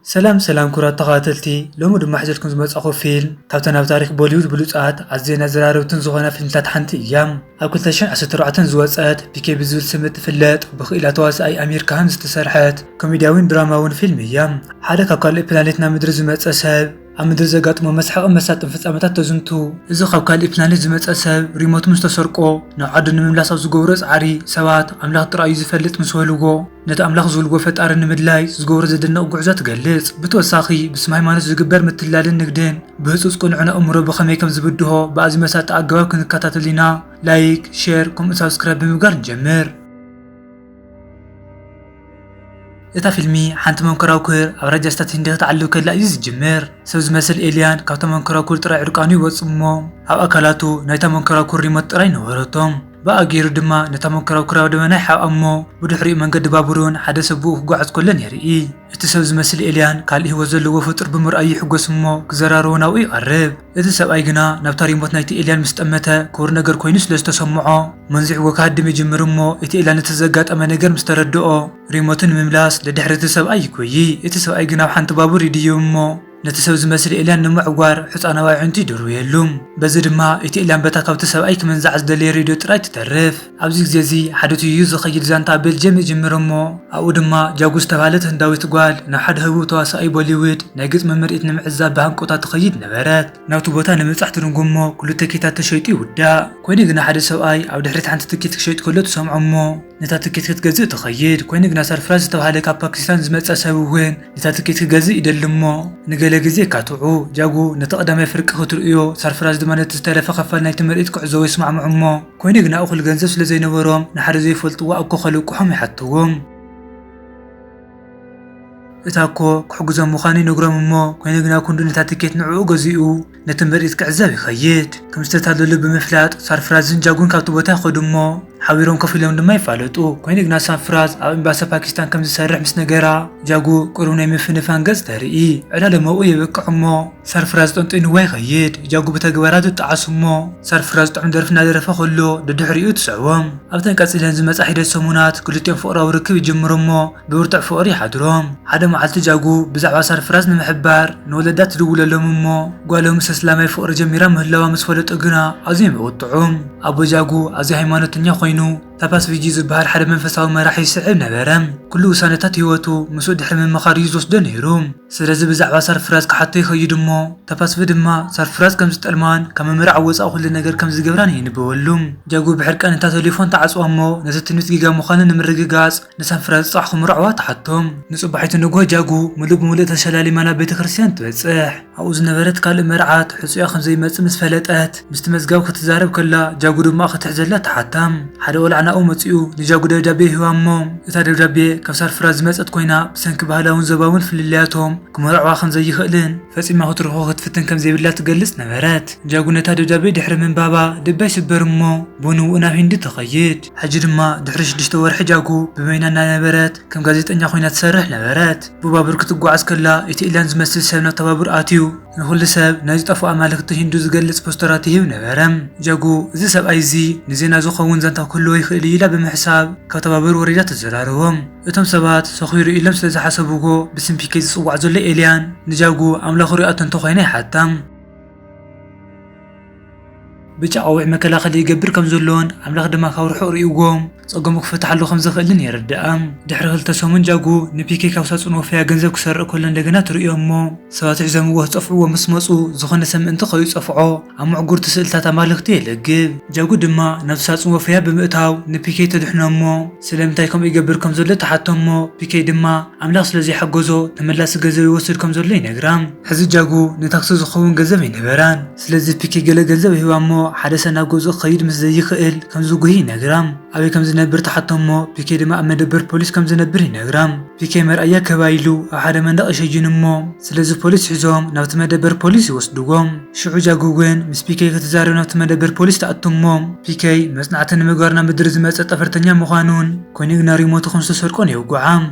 ሰላም ሰላም ክቡራት ተኸታተልቲ፣ ሎሚ ድማ ሒዘልኩም ዝመጻኹ ፊልም ካብተን ኣብ ታሪኽ ቦሊውድ ብሉጻት ኣዝየን ኣዘራረብትን ዝኾና ፊልምታት ሓንቲ እያ። ኣብ ክልተ ሽሕን ዓሰርተ ኣርባዕተን ዝወጸት ፒ ኬ ብዝብል ስም እትፍለጥ ብኽኢላ ተዋሳኣይ ኣሚር ካህን ዝተሰርሐት ኮሜድያዊን ድራማውን ፊልም እያ። ሓደ ካብ ካልእ ፕላኔት ናብ ምድሪ ዝመጸ ሰብ ኣብ ምድሪ ዘጋጥሞ መስሓቕን መሳጥን ፍጻመታት ተዝንቱ። እዚ ካብ ካልእ ፕላኔት ዝመጸ ሰብ ሪሞት ምስ ተሰርቆ ናብ ዓዱ ንምምላስ ኣብ ዝገብሮ ጻዕሪ ሰባት ኣምላኽ ጥራይ እዩ ዝፈልጥ ምስ በልዎ ነቲ ኣምላኽ ዝብልዎ ፈጣሪ ንምድላይ ዝገብሮ ዘደንቕ ጉዕዞ ትገልጽ። ብተወሳኺ ብስም ሃይማኖት ዝግበር ምትላልን ንግድን ብህጹጽ ቅኑዕን ኣእምሮ ብኸመይ ከም ዝብድሆ ብኣዝዩ መሳጢ ኣገባብ ክንከታተል ኢና። ላይክ፣ ሼር ከምኡ ሳብስክራይብ ብምግባር ንጀምር። እታ ፊልሚ ሓንቲ መንኮራኩር ኣብ ራጃ ስታት ህንዲ ክትዓልብ ከላ እዩ ዝጅምር። ሰብ ዝመስል ኤልያን ካብታ መንኮራኩር ጥራይ ዕርቃኑ ይወጽእ እሞ ኣብ ኣካላቱ ናይታ መንኮራኩር ሪሞት ጥራይ ነበረቶም። ብኣገይሩ ድማ ነታ መንኮራኩር ኣብ ደበና ይሓብኣ እሞ ብድሕሪኡ መንገዲ ባቡርን ሓደ ሰብ ብኡ ክጓዓዝ ከሎን የርኢ። እቲ ሰብ ዝመስል ኤልያን ካልእ ህይወት ዘለዎ ፍጡር ብምርኣዩ ይሕጎስ እሞ ክዘራረቡ ናብኡ ይቐርብ። እቲ ሰብኣይ ግና ናብታ ሪሞት ናይቲ ኤልያን ምስ ጠመተ ክቡር ነገር ኮይኑ ስለ ዝተሰምዖ መንዚዕዎ ክሃድም ይጅምር እሞ እቲ ኤልያን እቲ ዘጋጠመ ነገር ምስ ተረድኦ ሪሞቱ ንምምላስ ደድሕሪ እቲ ሰብኣይ ይጎዪ። እቲ ሰብኣይ ግና ኣብ ሓንቲ ባቡር ይድይብ እሞ ነቲ ሰብ ዝመስል ኤልያን ንምዕዋር ሕጻናዊ ኣዒንቱ ይድርብየሉ። በዚ ድማ እቲ ኤልያን በታ ካብቲ ሰብኣይ ክምንዛዕ ዝደለየ ሬድዮ ጥራይ ትተርፍ። ኣብዚ ግዜ እዚ ሓደ ትይዩ ዝኸይድ ዛንታ ኣብ ቤልጅየም ይጅምር እሞ ኣብኡ ድማ ጃጉ ዝተባህለት ህንዳዊት ጓል ናብ ሓደ ህቡብ ተዋሳኣይ ቦሊውድ ናይ ግጥሚ ምርኢት ንምዕዛብ ብሃንቀውታ ትኸይድ ነበረት። ናብቲ ቦታ ንምብጻሕ ትድንጉ እሞ ኩሉ ትኬታት ተሸይጡ ይውዳእ። ኮይኑ ግና ሓደ ሰብኣይ ኣብ ድሕሪት ሓንቲ ትኬት ክሸይጥ ከሎ ትሰምዖ እሞ ነታ ትኬት ክትገዝእ ትኸይድ። ኮይኑ ግና ሰርፍራዝ ዝተባህለ ካብ ፓኪስታን ዝመጸ ሰብ እውን ነታ ትኬት ክገዝእ ይደሊ እሞ ንገለ ግዜ የካትዑ። ጃጉ ነቲ ቀዳማይ ፍርቂ ክትርእዮ፣ ሰርፍራዝ ድማ ነቲ ዝተረፈ ክፋል ናይቲ ምርኢት ክዕዘቦ ይስማዕምዑ እሞ ኮይኑ ግና እኹል ገንዘብ ስለ ዘይነበሮም ንሓደ ዘይፈልጥዎ ኣብ ኮኸል እቁሖም ይሓትዎም። እታ እኮ ክሕግዞም ምዃኑ ይነግሮም እሞ ኮይኑ ግና ክንዱ ነታ ትኬት ንዕኡ ገዚኡ ነቲ ምርኢት ክዕዘብ ይኸይድ። ከም ዝተታለሉ ብምፍላጥ ሰርፍራዝን ጃጉን ካብቲ ቦታ ይኸዱ እሞ ሓቢሮም ኮፍ ኢሎም ድማ ይፋለጡ። ኮይኑ ግና ሰርፍራዝ ኣብ ኤምባሲ ፓኪስታን ከም ዝሰርሕ ምስ ነገራ ጃጉ ቁሩብ ናይ ምፍንፋን ገጽ ተርኢ። ዕላለ መብኡ የብቅዕ እሞ ሰርፍራዝ ጠንጢንዋ ይኸይድ። ጃጉ ብተግባራ ትጠዓስ እሞ ሰርፍራዝ ጥዑም ደርፊ እናደረፈ ከሎ ደድሕሪኡ ትስዕቦም። ኣብተን ቀጺለን ዝመጻ ሒደት ሰሙናት ክልቲኦም ፍቕራዊ ርክብ ይጅምሩ እሞ ብብርቱዕ ፍቕሪ ይሓድሮም። ሓደ መዓልቲ ጃጉ ብዛዕባ ሰርፍራዝ ንምሕባር ንወለዳ ትድውለሎም እሞ ጓሎም ምስ ኣስላማይ ፍቕሪ ጀሚራ ምህላዋ ምስ ፈለጡ ግና ኣዝዮም ይቑጥዑ። ኣቦ ጃጉ ኣዝዩ ሃይማኖተኛ ኮይኑ ታፓስ ቪጂ ዝበሃል ሓደ መንፈሳዊ መራሒ ይስዕብ ነበረ። ኩሉ ውሳነታት ህይወቱ ምስኡ ድሕሪ ምምኻር እዩ ዝወስዶ ነይሩ። ስለዚ ብዛዕባ ሰርፍራዝ ክሓቶ ይኸይድ እሞ ታፓስቪ ድማ ሰርፍራዝ ከም ዝጠልማን ካብ መምርዓዊ ወጻኢ ኩሉ ነገር ከም ዝገብራን የንብበሉ። ጃጉ ብሕርቃን እታ ቴሌፎን ትዓጽዋ እሞ ነቲ ትምኒት ጌጋ ምዃኑ ንምርግጋጽ ንሰርፍራዝ ጽባሕ ክምርዕዋ ትሓቶ። ንጽባሒቱ ንግሆ ጃጉ ምሉእ ብምሉእ ተሸላሊማ ናብ ቤተ ክርስቲያን ትበጽሕ። ኣብኡ ዝነበረት ካልእ መርዓት ሕጹያ ከም ዘይመጽእ ምስ ፈለጠት ምስቲ መዝጋብ ክትዛረብ ከላ ጃጉ ድማ ክትሕዘላ ትሓታ። ሓደ ቆልዓ ናብኡ መጺኡ ንጃጉ ደብዳቤ ይህባ እሞ እታ ደብዳቤ ካብ ሰርፍራዝ ዝመጸት ኮይና ብሰንኪ ባህላውን ዞባውን ፍልልያቶም ክመርዕዋ ከም ዘይኽእልን ፈጺማ ክትረኽቦ ክትፍትን ከም ዘይብላ ትገልጽ ነበረት። ጃጉ ነታ ደብዳቤ ድሕሪ ምንባባ ልባ ይስበር እሞ ብንውኡ ናብ ሂንዲ ትኸይድ። ሕጂ ድማ ድሕሪ ሽዱሽተ ወርሒ ጃጉ ብበይና እናነበረት ከም ጋዜጠኛ ኮይና ትሰርሕ ነበረት። ብባቡር ክትጓዓዝ ከላ እቲ ኢላን ዝመስል ሰብ ናብታ ባቡር ኣትዩ ንኹሉ ሰብ ናይ ዝጠፍኡ ኣማልኽቲ ሂንዱ ዝገልጽ ፖስተራት ይህብ ነበረ። ጃጉ እዚ ሰብኣይ እዚ ንዜና ዝኸውን ዛንታ ክህልዎ ይኽእል እዩ ኢላ ብምሕሳብ ካብታ ባቡር ወሪዳ ተዘራርቦም። እቶም ሰባት ሰኺሩ ኢሎም ስለ ዝሓሰብዎ ብስም ፒኬ ዝጽዋዕ ዘሎ ኤልያን ንጃጉ ኣምላኽ ሪኣቶ እንተኾይነ ይሓታ። ብጫ ቀዊዕ መከላኸሊ ይገብር ከም ዘሎን ኣምላኽ ድማ ካብ ርሑቕ ርእይዎም ጸገሙ ክፈትሓሉ ከም ዝኽእልን የረድኣ። ድሕሪ ክልተ ሰሙን ጃጉ ንፒኬ ካብ ሳጹን ወፈያ ገንዘብ ክሰርቕ ከሎ እንደገና ትርእዮ እሞ ሰባት ሒዞምዎ ክጸፍዕዎ ምስ መጹ ዝኾነ ሰብ ምእንቲ ከይጸፍዖ ኣብ ምዕጉርቲ ስእልታት ኣማልኽቲ የለግብ። ጃጉ ድማ ናብቲ ሳጹን ወፈያ ብምእታው ንፒኬ ተድሕኖ እሞ ስለምንታይ ከምኡ ይገብር ከም ዘሎ ትሓቶ እሞ ፒኬ ድማ ኣምላኽ ስለ ዘይሓገዞ ተመላሲ ገንዘብ ይወስድ ከም ዘሎ ይነግራ። ሕዚ ጃጉ ንታክሲ ዝኸውን ገንዘብ ኣይነበራን። ስለዚ ፒኬ ገለ ገንዘብ ይህባ እሞ ሓደ ሰብ ናብ ገዝኡ ክኸይድ ምስ ዘይኽእል ከም ዝጉሂ ይነግራ። ኣበይ ከም ዝነብር ትሓቶ እሞ ፒኬ ድማ ኣብ መደበር ፖሊስ ከም ዝነብር ይነግራ። ፒኬ መርኣያ ክህባ ኢሉ ኣብ ሓደ መንደቕ ይሸይን እሞ ስለዚ ፖሊስ ሒዞም ናብቲ መደበር ፖሊስ ይወስድዎም። ሽዑ ጃጉ እውን ምስ ፒኬ ክትዛረብ ናብቲ መደበር ፖሊስ ትኣቱ እሞ ፒኬ መጽናዕቲ ንምግባር ናብ ምድሪ ዝመጸ ጠፈርተኛ ምዃኑን ኮይኑ ግና ሪሞቱ ከም ዝተሰርቆን የውግዓ።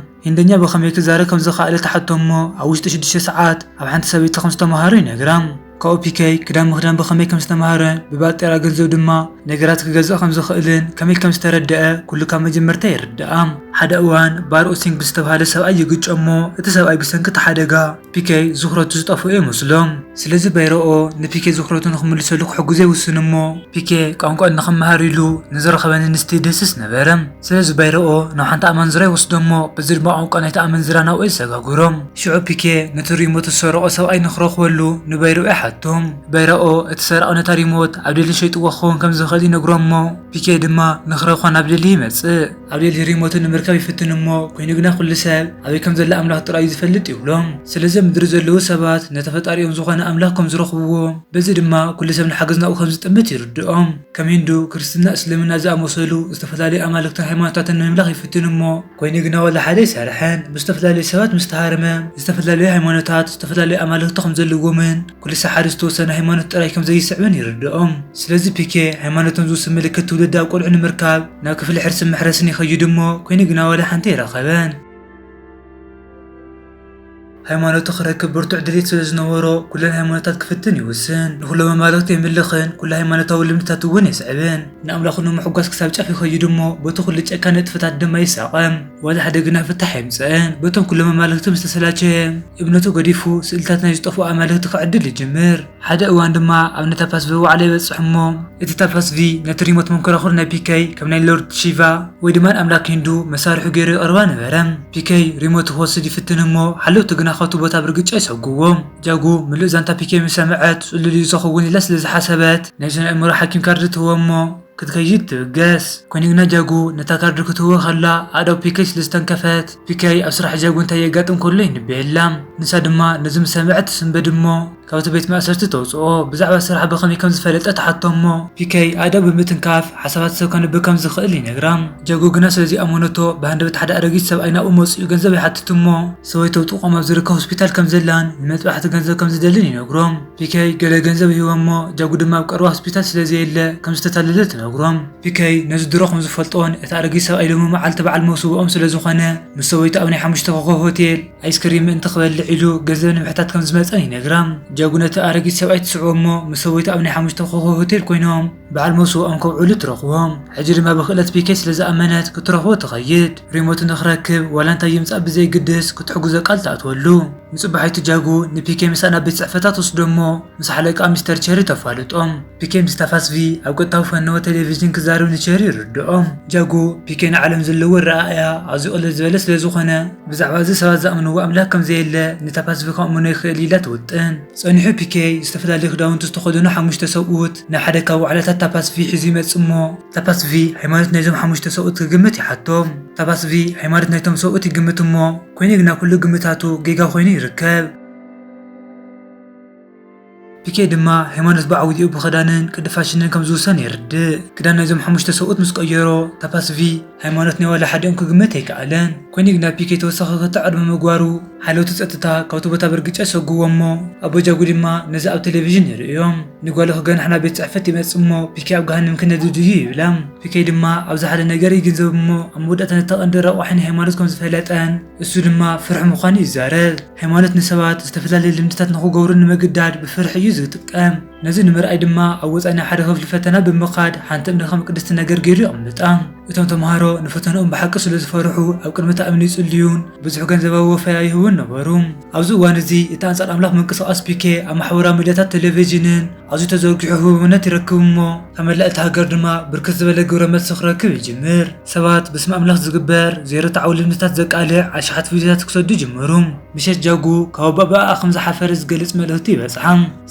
ሂንደኛ ብኸመይ ክዛረብ ከም ዝኸኣለ ትሓቶ እሞ ኣብ ውሽጢ ሽዱሽተ ሰዓት ኣብ ሓንቲ ሰበይቲ ከም ዝተምሃሮ ይነግራ። ካብኡ ፒኬ ክዳን ምኽዳን ብኸመይ ከም ዝተምሃረን ብባጤራ ገንዘብ ድማ ነገራት ክገዝእ ከም ዝኽእልን ከመይ ከም ዝተረድአ ኩሉ ካብ መጀመርታ የርድኣ። ሓደ እዋን ባርኦ ሲንግ ብዝተባሃለ ሰብኣይ ይግጨ እሞ፣ እቲ ሰብኣይ ብሰንኪ እቲ ሓደጋ ፒኬ ዝኽረቱ ዝጠፍኡ ይመስሎም። ስለዚ ባይረኦ ንፒኬ ዝኽረቱ ንኽምልሰሉ ክሕግዞ ይውስን እሞ፣ ፒኬ ቋንቋ ንኽመሃር ኢሉ ንዝረኸበ ኣንስቲ ደስስ ነበረ። ስለዚ ባይረኦ ናብ ሓንቲ ኣመንዝራ ይወስዶ እሞ፣ በዚ ድማ ቋንቋ ናይቲ ኣመንዝራ ናብኡ የሰጋግሮም። ሽዑ ፒኬ ነቲ ሪሞት ዝሰረቖ ሰብኣይ ንኽረኽበሉ ንባይረኦ ይሓቶም። ባይረኦ እቲ ሰራቒ ነታ ሪሞት ኣብ ደሊ ሸይጥዎ ክኸውን ከም ዝኽእል ይነግሮ እሞ፣ ፒኬ ድማ ንኽረኽባ ናብ ደሊ ይመጽእ። ኣብ ደሊ ሪሞት ንምርካብ ይፍትን እሞ፣ ኮይኑ ግና ኩሉ ሰብ ኣበይ ከም ዘሎ ኣምላኽ ጥራይ እዩ ዝፈልጥ ይብሎም። ስለዚ ኣብ ምድሪ ዘለዉ ሰባት ነቲ ፈጣሪኦም ዝኾነ ኣምላኽ ከም ዝረኽብዎ፣ በዚ ድማ ኩሉ ሰብ ንሓገዝ ናብኡ ከም ዝጥምት ይርድኦም። ከም ሂንዱ፣ ክርስትና፣ እስልምና ዝኣመሰሉ ዝተፈላለዩ ኣማልኽትን ሃይማኖታትን ንምምላኽ ይፍትን እሞ፣ ኮይኑ ግና ዋላ ሓደ ኣይሰርሐን። ብዝተፈላለዩ ሰባት ምስ ተሃረመ፣ ዝተፈላለዩ ሃይማኖታት ዝተፈላለዩ ኣማልኽቲ ከም ዘለዎምን ኩሉ ሰብ ሓደ ዝተወሰነ ሃይማኖት ጥራይ ከም ዘይስዕብን ይርድኦም። ስለዚ ፒኬ ሃይማኖቶም ዝውስን ምልክት ትውልዲ ኣብ ቆልዑ ንምርካብ ናብ ክፍሊ ሕርስን መሕረስን ይኸይድ እሞ፣ ኮይኑ ግና ዋላ ሓንቲ ኣይረኸበን። ሃይማኖቱ ክረክብ ብርቱዕ ድሌት ስለ ዝነበሮ፣ ኩለን ሃይማኖታት ክፍትን ይውስን። ንኹሎም ኣማልኽቲ የምልኽን ኩሉ ሃይማኖታዊ ልምድታት እውን የስዕብን። ንኣምላኹ ንምሕጓስ ክሳብ ጫፍ ይኸይድ እሞ፣ በቲ ኩሉ ጨካን ንጥፈታት ድማ ይሳቐም። ዋላ ሓደ ግና ፍታሕ የምጽእን። በቶም ኩሎም ኣማልኽቲ ምስ ተሰላቸየ፣ እምነቱ ገዲፉ ስእልታት ናይ ዝጠፍኡ ኣማልኽቲ ክዕድል ይጅምር። ሓደ እዋን ድማ ኣብ ነታ ፓስቪ ዋዕላ ይበጽሕ እሞ፣ እቲ ታፓስቪ ነቲ ሪሞት መንኮራኹር ናይ ፒኬይ ከም ናይ ሎርድ ሺቫ ወይ ድማ ኣምላኽ ሂንዱ መሳርሑ ገይሩ የቕርባ ነበረ። ፒኬይ ሪሞት ክወስድ ይፍትን እሞ፣ ሓለውቲ ግና ካብቲ ቦታ ብርግጫ ይሰጉዎ። ጃጉ ምሉእ ዛንታ ፒኬይ ምስ ሰምዐት፣ ጽሉል እዩ ዝኸውን ኢላ ስለ ዝሓሰበት፣ ናይዞን ኣእምሮ ሓኪም ካርድ ትህቦ እሞ፣ ክትከይድ ትብገስ። ኮይኑ ግና ጃጉ ነታ ካርድ ክትህቦ ከላ፣ ኣእዳው ፒኬይ ስለ ዝተንከፈት፣ ፒኬይ ኣብ ስራሕ ጃጉ እንታይ የጋጥም ከሎ ይንበየላ። ንሳ ድማ ነዚ ምስ ሰምዐት ትስንበድ እሞ፣ ካብቲ ቤት ማእሰርቲ ተውጽኦ። ብዛዕባ ስራሕ ብኸመይ ከም ዝፈለጠ ትሓቶ እሞ፣ ፒኬይ ኣእዳው ብምትንካፍ ሓሳባት ሰብ ከንብብ ከም ዝኽእል ይነግራ። ጃጉ ግና ስለዚ ኣመነቶ ብሃንደበት ሓደ ኣረጊት ሰብኣይ ናብኡ መጺኡ ገንዘብ ይሓትት እሞ፣ ሰበይቱ ኣብ ጥቕኦም ኣብ ዝርከብ ሆስፒታል ከም ዘላን ንመጥባሕቲ ገንዘብ ከም ዝደልን ይነግሮ። ፒኬይ ገለ ገንዘብ ይህቦ እሞ፣ ጃጉ ድማ ኣብ ቀረባ ሆስፒታል ስለ ዘየለ ከም ዝተታለለ ትነግሮ። ፒኬይ ነዚ ድሮ ከም ዝፈልጦን እቲ ኣረጊት ሰብኣይ ሎሚ መዓልቲ በዓል መውስብኦም ስለ ዝኾነ፣ ምስ ሰበይቱ ኣብ ናይ ሓሙሽተ ኮኸብ ሆቴል ኣይስክሪም ምእንቲ ክበልዕ ኢሉ ገንዘብ ንምሕታት ከም ዝመጸን ይነግራ። ጃጉ ነቲ ኣረጊት ሰብኣይ ትስዕቦ እሞ፣ ምስ ሰበይቱ ኣብ ናይ ሓሙሽተ ኮኸብ ሆቴል ኮይኖም በዓል መውስብኦም ከብዕሉ ትረኽቦም። ሕጂ ድማ ብክእለት ፒኬይ ስለ ዝኣመነት ክትረኽቦ ትኸይድ። ሪሞቱ ንኽረክብ ዋላ እንታይ ይምጻእ ብዘይግድስ ክትሕግዞ ቃል ትኣትወሉ። ንጽባሒቱ ጃጉ ንፒኬይ ምሳኣ ናብ ቤት ጽሕፈታ ትወስዶ እሞ፣ ምስ ሓለቃ ሚስተር ቸሪ ተፋልጦም። ፒኬይ ምስ ታፓስቪ ኣብ ቀጥታዊ ፈነወ ቴሌቪዥን ክዛረብ ንቸሪ ይርድኦም። ጃጉ ፒኬይ ንዓለም ዘለዎ ኣረኣእያ ኣዝዩ ቅልል ዝበለ ስለ ዝኾነ፣ ብዛዕባ እዚ ሰባት ዝኣምንዎ ኣምላኽ ከም ዘየለ ንታፓስቪ ከእምኖ ይኽእል ኢላ ትውጥን። ጸኒሑ ፒኬይ ዝተፈላለዩ ክዳውንቲ ዝተኸደኑ ሓሙሽተ ሰብኡት ናብ ሓደ ካብ ዋዕላታት ታፓስቪ ሒዙ ይመጽእ እሞ፣ ታፓስቪ ሃይማኖት ናይዞም ሓሙሽተ ሰብኡት ክግምት ይሓቶም። ታፓስቪ ሃይማኖት ናይቶም ሰብኡት ይግምት እሞ፣ ኮይኑ ግና ኩሉ ግምታቱ ጌጋ ኮይኑ ይርከብ። ፒኬ ድማ ሃይማኖት ብዓውዲኡ ብኽዳንን ቅዲ ፋሽንን ከም ዝውሰን የርድእ። ክዳን ናይዞም ሓሙሽተ ሰብኡት ምስ ቀየሮ፣ ታፓስቪ ሃይማኖት ናይ ዋላ ሓዲኦም ክግምት ኣይከኣለን። ኮይኑ ግና ፒኬ ተወሳኺ ክትዕ ቅድሚ ምግባሩ፣ ሓለውቲ ጸጥታ ካብቲ ቦታ ብርግጫ ይሰጉዎ እሞ፣ ኣቦ ጃጉ ድማ ነዚ ኣብ ቴሌቪዥን ይርእዮም። ንጓሉ ክገንሕ ናብ ቤት ጽሕፈት ይመጽእ እሞ፣ ፒኬ ኣብ ገሃነም ክነድድ እዩ ይብላ። ፒኬ ድማ ኣብዚ ሓደ ነገር ይግንዘብ እሞ፣ ኣብ መወዳእታ ነታ ቀንዲ ረቋሒ ናይ ሃይማኖት ከም ዝፈለጠን፣ እሱ ድማ ፍርሒ ምዃኑ ይዛረብ። ሃይማኖት ንሰባት ዝተፈላለዩ ልምድታት ንኽገብሩ ንምግዳድ ብፍርሒ እዩ ዝጥቀም። ነዚ ንምርኣይ ድማ ኣብ ወጻኢ ናብ ሓደ ክፍሊ ፈተና ብምኻድ ሓንቲ እምኒ ከም ቅድስቲ ነገር ገይሩ የቕምጣ። እቶም ተምሃሮ ንፈተንኦም ብሓቂ ስለ ዝፈርሑ ኣብ ቅድሚ እታ እምኒ ይጽልዩን ብዙሕ ገንዘባዊ ወፈያ ይህቡን ነበሩ። ኣብዚ እዋን እዚ እቲ ኣንጻር ኣምላኽ ምንቅስቓስ ፒኬ ኣብ ማሕበራዊ ሚድያታት ቴሌቪዥንን ኣዝዩ ተዘርጊሑ ህቡብነት ይረክብ እሞ ካብ መላእ እታ ሃገር ድማ ብርክት ዝበለ ግብረ መልሲ ክረክብ ይጅምር። ሰባት ብስም ኣምላኽ ዝግበር ዘይርትዓዊ ልምድታት ዘቃልዕ ኣሽሓት ቪድዮታት ክሰዱ ይጅምሩ። ምሸት ጃጉ ካብ ኣቦኣ ከም ዝሓፈረ ዝገልጽ መልእኽቲ ይበጽሓ።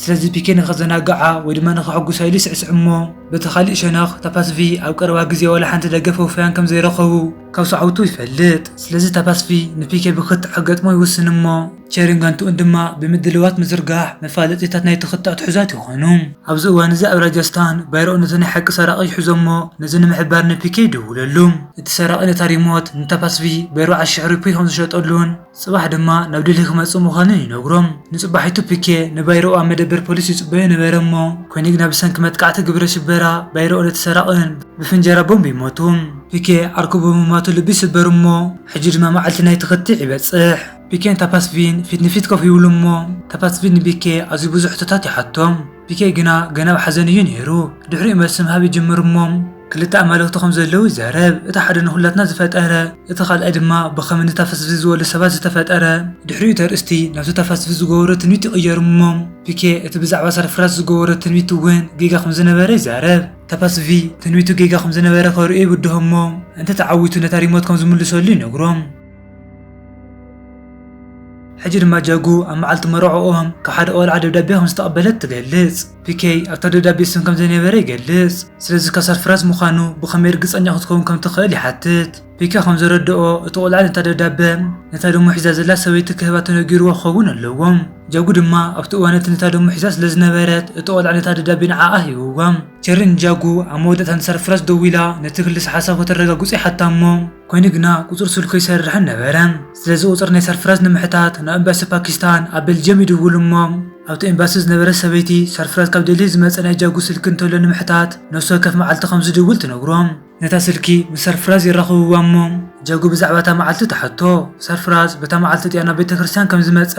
ስለዚ ፒኬ ንኸዘናግዓ ወይ ድማ ንኸሐጉሳ ኢሉ ይስዕስዕ እሞ በቲ ካልእ ሸነኽ ታፓስቪ ኣብ ቀረባ ግዜ ዋላ ሓንቲ ደገፍ ወፈያን ከም ዘይረኸቡ ካብ ሰዓብቱ ይፈልጥ። ስለዚ ታፓስቪ ንፒኬ ብክትዕ ክገጥሞ ይውስን እሞ ቸሪን ጋንቱኡን ድማ ብምድልዋት ምዝርጋሕ መፋለጢታት ናይቲ ክትዕ ትሑዛት ይኾኑ። ኣብዚ እዋን እዚ ኣብ ራጃስታን ባይረኦ ነቲ ናይ ሓቂ ሰራቒ ይሕዞ እሞ ነዚ ንምሕባር ንፒኬ ይድውለሉ። እቲ ሰራቒ ነታ ሪሞት ንታፓስቪ ብኣርባዓ ሽሕ ሩፒ ከም ዝሸጠሉን ጽባሕ ድማ ናብ ዲልሂ ክመጽእ ምዃኑን ይነግሮም። ንጽባሒቱ ፒኬ ንባይረኦ ኣብ መደበር ፖሊስ ይጽበዮ ነበረ እሞ፣ ኮይኑ ግና ብሰንኪ መጥቃዕቲ ግብረ ሽበራ ባይረኦ ነቲ ሰራቕን ብፍንጀራ ቦምብ ይሞቱ። ፒኬ ዓርኩ ብምማቱ ልቢ ይስበር እሞ፣ ሕጂ ድማ መዓልቲ ናይቲ ክትዕ ይበጽሕ። ፒኬን ታፓስቪን ፊት ንፊት ኮፍ ይብሉ እሞ፣ ታፓስቪ ንፒኬ ኣዝዩ ብዙሕ ሕቶታት ይሓቶም። ፒኬ ግና ገና ኣብ ሓዘን እዩ ነይሩ። ድሕሪኡ መልሲ ምሃብ ይጅምር እሞ፣ ክልተ ኣማልኽቲ ከም ዘለዉ ይዛረብ። እቲ ሓደ ንኹላትና ዝፈጠረ፣ እቲ ካልኣይ ድማ ብኸመይ ንታ ፈስፍስ ዝበሉ ሰባት ዝተፈጠረ። ድሕሪኡ እቲ ኣርእስቲ ናብቲ እታ ፈስፍስ ዝገበሮ ትንቢት ይቕየር እሞ፣ ፒኬ እቲ ብዛዕባ ሰርፍራስ ዝገበሮ ትንቢት እውን ጌጋ ከም ዝነበረ ይዛረብ። እታ ፈስፊ ትንቢቱ ጌጋ ከም ዝነበረ ከርእዮ ይብድሆ እሞ፣ እንተ ተዓዊቱ ነታ ሪሞት ከም ዝምልሰሉ ይነግሮም። ሕጂ ድማ ጃጉ ኣብ መዓልቲ መርዕኦም ካብ ሓደ ቆልዓ ደብዳቤ ከም ዝተቐበለት ትገልጽ። ፒኬ ኣብታ ደብዳቤ ስም ከም ዘይነበረ ይገልጽ። ስለዚ ካብ ሰርፍራስ ምዃኑ ብኸመይ ርግጸኛ ክትከውን ከም ትኽእል ይሓትት። ፒኬ ከም ዘረድኦ እቲ ቆልዓ ነታ ደብዳበ ነታ ደሞ ሒዛ ዘላ ሰበይቲ ክህባ ተነጊርዎ ክኸውን ኣለዎም። ጃጉ ድማ ኣብቲ እዋን እቲ ነታ ደሞ ሒዛ ስለ ዝነበረት እቲ ቆልዓ ነታ ደብዳቤ ንዓኣ ሂብዋ። ቸሪ ንጃጉ ኣብ መወዳእታ ንሰርፍራስ ደዊላ ነቲ ክልስ ሓሳብ ከተረጋግጾ ይሓታ እሞ፣ ኮይኑ ግና ቁጽሪ ስልኩ ኣይሰርሕን ነበረ። ስለዚ ቁጽሪ ናይ ሰርፍራስ ንምሕታት ናብ ኤምባሲ ፓኪስታን ኣብ ቤልጅየም ይድውል እሞ፣ ኣብቲ ኤምባሲ ዝነበረት ሰበይቲ ሰርፍራስ ካብ ደልሂ ዝመጸ ናይ ጃጉ ስልኪ እንተሎ ንምሕታት ነፍሲ ወከፍ መዓልቲ ከም ዝድውል ትነግሮም። ነታ ስልኪ ምስ ሰርፍራዝ ይራኸብዋ እሞ፣ ጃጉ ብዛዕባ እታ መዓልቲ ትሓቶ። ሰርፍራዝ በታ መዓልቲ እቲኣ ናብ ቤተ ክርስቲያን ከም ዝመጸ፣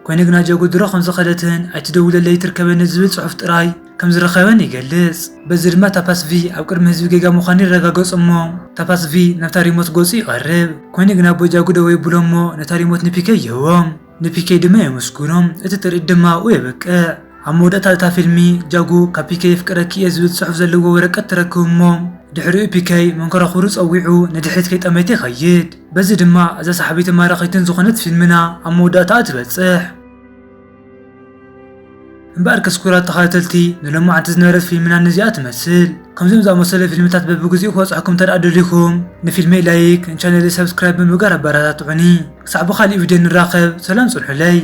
ኮይኑ ግና ጃጉ ድሮ ከም ዝኸደትን ኣይትደውለለይ ትርከበኒ ዝብል ጽሑፍ ጥራይ ከም ዝረኸበን ይገልጽ። በዚ ድማ ታፓስቪ ኣብ ቅድሚ ህዝቢ ጌጋ ምዃኑ ይረጋገጽ እሞ፣ ታፓስቪ ናብታ ሪሞት ገጹ ይቐርብ። ኮይኑ ግና ኣቦ ጃጉ ደው የብሎ እሞ፣ ነታ ሪሞት ንፒኬ ይህቦ። ንፒኬ ድማ የመስግኖ። እቲ ትርኢት ድማ ኣብኡ የብቅዕ። ኣብ መወዳእታ እታ ፊልሚ፣ ጃጉ ካብ ፒኬ የፍቅረኪ እየ ዝብል ጽሑፍ ዘለዎ ወረቀት ትረክብ እሞ፣ ድሕሪኡ ፒኬ መንኮራኹሩ ጸዊዑ ንድሕሪት ከይጠመተ ይኸይድ። በዚ ድማ እዛ ሰሓቢትን ማራኺትን ዝኾነት ፊልምና ኣብ መወዳእታኣ ትበጽሕ። እምበኣርከስ ክቡራት ተኸታተልቲ፣ ንሎማዓንቲ ዝነበረት ፊልምና ነዚኣ ትመስል። ከምዚኦም ዝኣመሰሉ ፊልምታት በብግዜኡ ክበጽሐኩም እንተ ደኣ ደሊኹም፣ ንፊልመይ ላይክ፣ ንቻነለይ ሰብስክራይብ ብምግባር ኣበረታትዑኒ። ክሳዕ ብኻልእ ቪድዮ ንራኸብ፣ ሰላም ጽንሑለይ።